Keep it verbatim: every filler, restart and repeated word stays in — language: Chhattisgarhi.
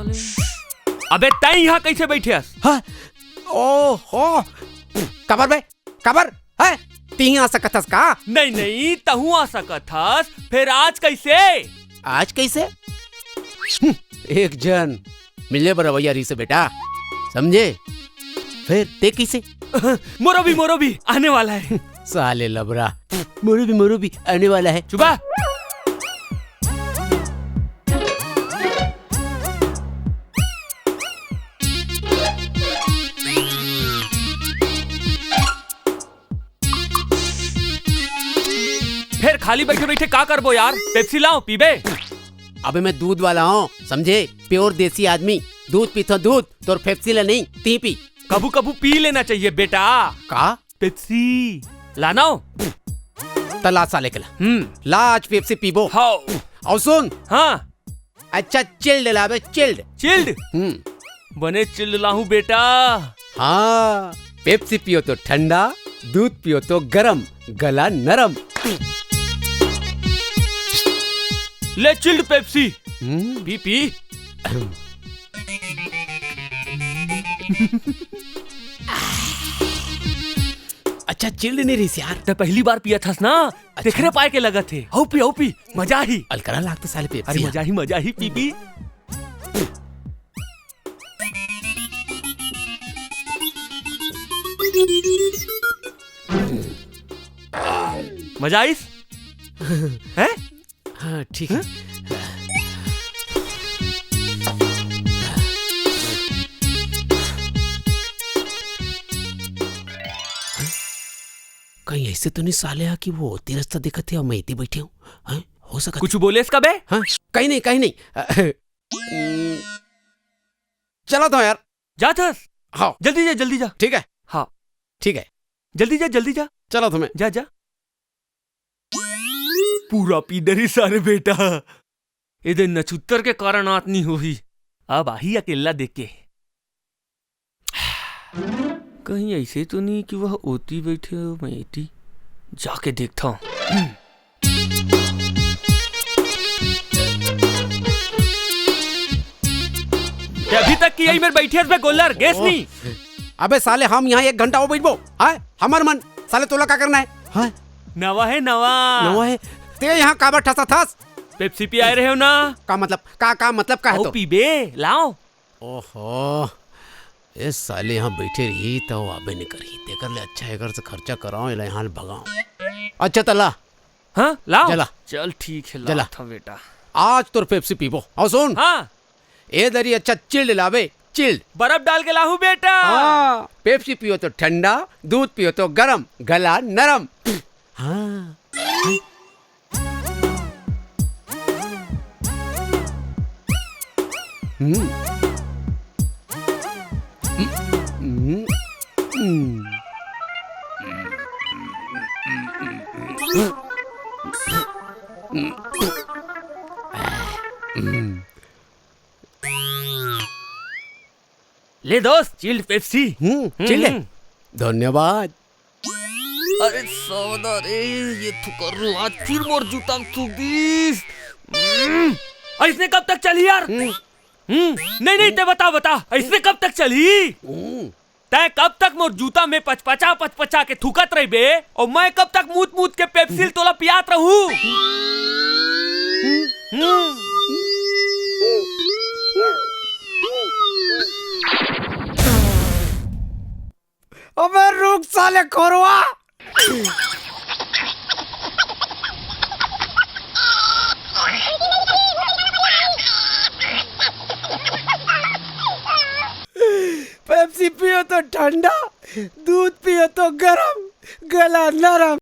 अबे तैं इहाँ कइसे बइठे हस? हाँ? ओहो! काबर बे? काबर? हैं? तिहीं आ सकत हस का? नहीं, नहीं, तहूँ आ सकत हस। फेर आज कइसे? आज कइसे? हम्म, एक झन मिले बर अवइया रहिसे बेटा, समझे? फेर तें कइसे? मोरो भी, मोरो भी आने वाला हे। साले लबरा, मोरो भी, मोरो भी आने वाला हे। चुप बा। फेर खाली बइठे बइठे का करबो यार? पेप्सी लाओ, पीबे? अबे मैं दूध वाला हूँ, समझे? प्योर देसी आदमी, दूध पीथो दूध, तोर पेप्सी ला नहीं, तिहीं पी। कभू कभू पी लेना चाहिए बेटा। का? पेप्सी लाना हो? त ला साले के ला। हम्म। ला आज पेप्सी पीबो। हाँ। अउ सुन। हाँ। अच्छा चिल्ड लाबे, चिल्ड। चिल्ड? हम्म। बने चिल्ड लाहूं बेटा। हाँ, पेप्सी पियो तो ठंडा, दूध पियो तो गरम, गला नरम। ले चिल्ड पेप्सी। हम्म। पी, पी। अच्छा चिल्ड नहीं रहिस यार। तैं पहली बार पियत हस ना, अच्छा। तेखरे पाय के लगत हे। हऊ पी, हऊ पी, मजा आही। अलकरहा लागथे साले पेप्सी। अरे मजा आही, मजा आही, पी, पी। मजा आइस? हैं? हाँ, ठीक हे। कहीं अइसे तो नहीं साले हा कि वो ओती रस्ता देखत हे अउ मैं एती बइठे हूँ? हैं? हो सकत हे। कुछ बोलेस का बे? हाँ, कहीं नहीं, कहीं नहीं। अ, हम्म, चलत हंव यार। जात हस? हाँ। जल्दी जा, जल्दी जा। ठीक हे। हाँ। ठीक हे। जल्दी जा, जल्दी जा। चलत हंव मैं। जा, जा। पूरा पी डरिस सारे बेटा। एदे नछुत्तर के कारन आत नी होही। अब आही अकेल्ला देख के। कहीं अइसे तो नहीं कि वो ओती बइठे हो, मैं एती जाके देखता हूँ। ते अभी तक कि यही मेर बइठे हस बे गोल्लर, गेस नहीं? अबे साले, हम यहाँ एक घंटा हो बइठबो, हाँ? हमर मन, साले तोला का करना हे, हाँ? नवा हे, नवा। नवा हे? ते यहाँ काबर ठसत हस? पेप्सी पियाए रहे हो ना? का मतलब? का, का मतलब का हे अउ तो? पीबे, लाओ। ओहो, ए साले यहाँ बइठे रही त वो आबे नहीं करही, तेकर ले अच्छा एकर से खर्चा कराओ, एला यहाँ ले भगाओ। अच्छा त ला। हाँ, लाओ। चला। चल ठीक हे, चला। लात हंव बेटा। आज तोर पेप्सी पीबो। अउ सुन। हाँ। ए दरी अच्छा चिल्ड लाबे, चिल्ड। बर्फ डाल के लाहूं बेटा। हाँ, पेप्सी पियो तो ठंडा, दूध पियो तो गरम, गला नरम। हाँ। हम्म। हम्म। हम्म। ले दोस्त, चिल्ड पेप्सी। हम्म, हम्म, चिल्ड हे। हम्म। धन्यवाद। अरे सौदा रे, ये थुकर्रू आज फिर मोर जूता में थूक दिस। हम्म, अइसने कब तक चलही यार? हम्म। हम्म, नहीं, नहीं, ते बता, बता, अइसने कब तक चलही? हम्म। तैं कब तक मोर जूता में पचपचा, पचपचा के थूकत रहिबे, अउ मैं कब तक मूत, मूत के पेप्सी ल तोला पियात रहूं? हम्म। अबे रुक साले खोरवा। पेप्सी पियो तो ठंडा, दूध पियो तो गरम, गला नरम।